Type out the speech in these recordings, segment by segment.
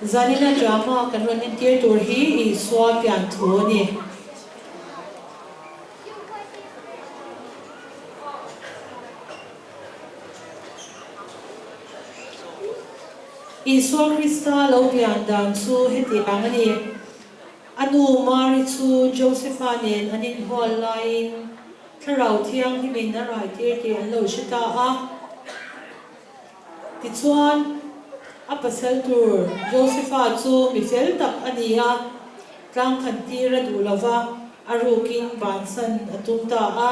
Zanina drama kan rawn entir tur hi Isua pian thu a ni. Isua Krista lo pian dan chu heti ang a ni. A nu Mari chu Josefa nen an inhual laiin Thlarau Thianghlimin a raitir tih an lo hre ta a. Tichuan, a pasal tur Josefa chu mi fel tak a ni a, tlangkhan tir a duh lo va, a rukin bansan a tum ta a.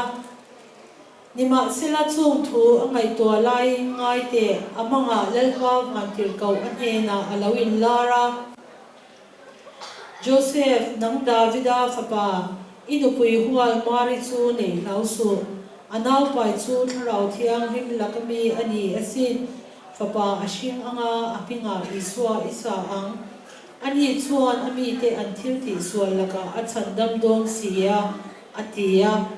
Nimahsela chung thu a ngaihtuah laiin ngai teh a mangah Lalpa Vantirhkoh a hnenah a lo inlar a. Joseph, nang Davida fapa, i nupui hual Mari chu nei hlau suh. A naupai chu Thlarau Thianghlim laka mi a ni asin. Fapa a hring anga a hmingah Isua i sa ang. Ani chuan a mite an thil tihsual lakah a chhandam dawn si a, a ti a.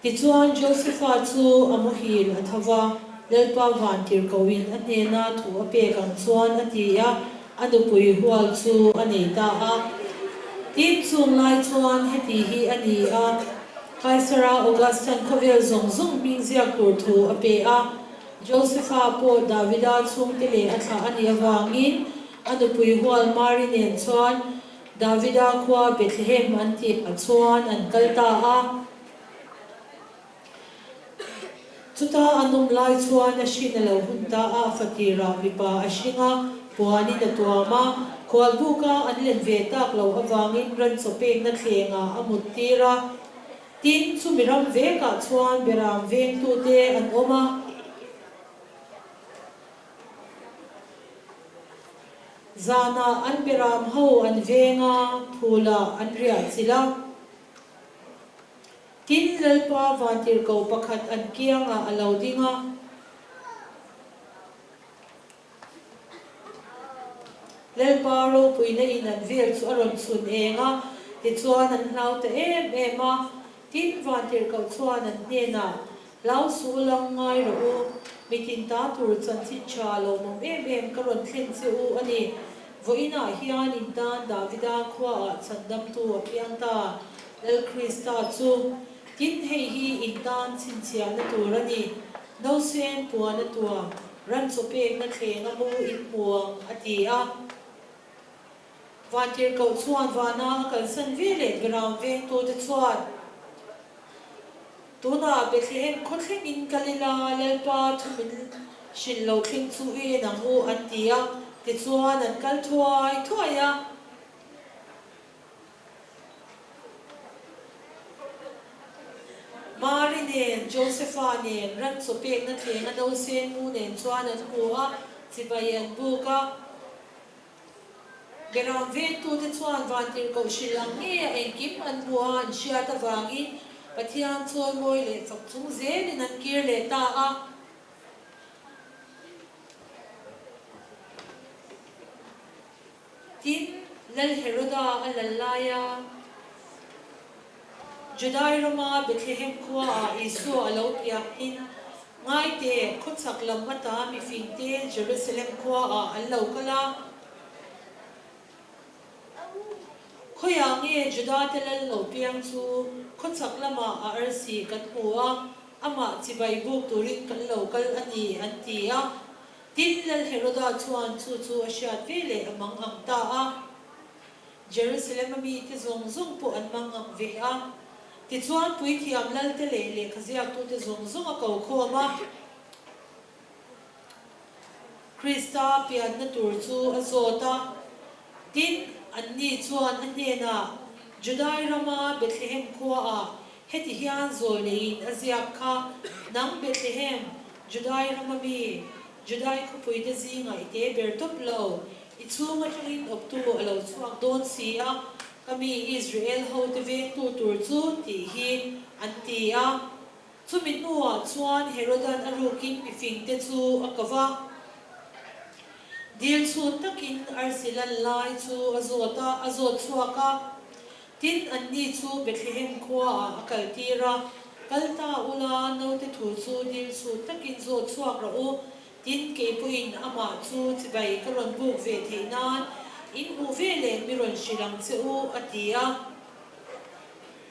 Tichuan, Josefa chu a muhil a tho va, Lalpa vantirhkohin a hnena thu a pek ang chuan a ti a, a nupui hual chu a nei ta a. Tin, chung lai chuan heti hi a ni a, Kaisara Augustan khawvel zawng zawng hming ziak tur thu a pe a. Josefa pawh Davida chhungte leh a thlah a nih avangin a nupui hual Mari nen chuan Davida khua Bethlehem an tihah chuan an kal ta a. Chuta an awm lai chuan a hrin a lo hun ta a, fatirah mipa a hring a, puanin a tuam a, khualbuka an len ve tak loh avangin ran chaw pekna thlengah a mut tir a. Tin, chumi ram vekah chuan beram vengtute an awm a. Zanah an beram ho an veng a, phulah an riah chilh a. Tin, Lalpa vantirhkoh pakhat an kiangah a lo ding a. Lalpa ropuina in an vel chu a rawn chhun eng a, tichuan an hlau ta em em a. Tin, vantirhkoh chuan an hnenah, Hlau suh u lang ngai rawh u, mitin ta tur chanchin tha lawmawm em em ka rawn thlen che u a ni. Vawiinah hian in tan Davida khuaah chhandamtu a piang ta, Lal Krista chu. Tin, hei hi in tan chhinchhiahna tur a ni, Nausen puan a tuam, ran chaw pekna thleng a mu in hmu ang, a ti a. Vantirhkoh chuan vana a kalsan ve leh Beram vengtute chuan, Tunah Bethlehem khaw thlengin kal ila, Lalpa thu min hrilh lo thleng chu i en ang u, an ti a. Tichuan an kal thuai thuai a. Mari nen, Josefa nen, ran chaw pekna thlenga nausen mu nen chuan an hmu a, chibai an buk a. Beram vengtute chuan vantirhkoh hrilh ang nge a engkim an hmu a an hriat avangin Pathian chawimawi leh fak chung zelin an kir leh ta a. Tin, Lal Heroda a lal laia Judai rama Bethlehem khuaah Isua a lo piahin, Ngaite, khawchhak lam ata mifingte Jerusalem khuaah an lo kal a. Khawiah nge Judate lal lo piang chu khawchhak lamah a arsi kan hmu a, amah chibai buk turin kan lo kal a ni, an ti a. Tin, Lal Heroda chuan chu chu a hriat ve leh a mang ang ta a. Jerusalem a mite zawng zawng pawh an mang ang ve a. Tichuan, puithiam lalte leh lehkhaziaktute zawng zawng a ko khawm a. Krista pianna tur chu a zawt a. Tin, anni chuan a hnenah, Judai rama Bethlehem khuaah heti hian zawl neiin a ziak kha, Nang Bethlehem, Judai rama mi, Judai khawpuite zingah i te ber tawp lo, i chhung atangin awptu a lo chhuak dawn si a, ka mi Israel hote vengtu tur chu, tih hi an ti a. Chumi hnuah chuan Herodan a rukin mifingte chu a ko va. Dil chhut takin arsi lan lai chu a zawt a, a zawt chhuak a. Tin, anni chu Bethlehem khuaah a kaltir a, Kal ta ula, naute thu chu dil chhut takin zawt chhuak rawh u. Tin, kei pawhin amah chu chibai ka rawn buk ve theih nan in hmuh ve leh mi rawn hrilh ang che u, a ti a.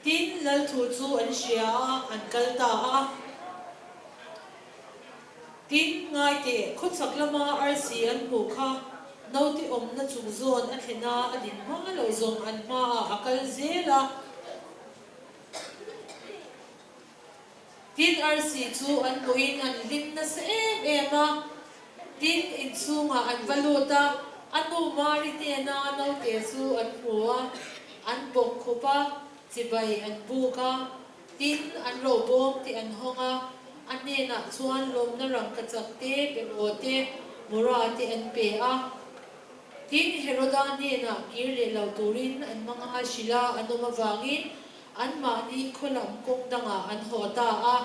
Tin, lal thu chu an hria a, an kal ta a. Tin, ngaiteh, khawchhak lama arsi an hmuh kha naute awmna chung zawn a thlen a, a din hma lo zawng an hmaah a kal zel a. Tin, arsi chu an hmuhin an hlim nasa em em a. Tin, inchhungah an va lut a, a nu Mari hnena naute chu an hmu a, an bawk khup a, chibai an buk a. Tin, an robawm tih an hawng a, a hnenah chuan lawmna rangkachak te, beraw te, mura te an pe a. Tin, Heroda hnenah kir leh lo turin an hmanga hrilh a an awm avangin anmahni khaw lam kawng dangah an haw ta a.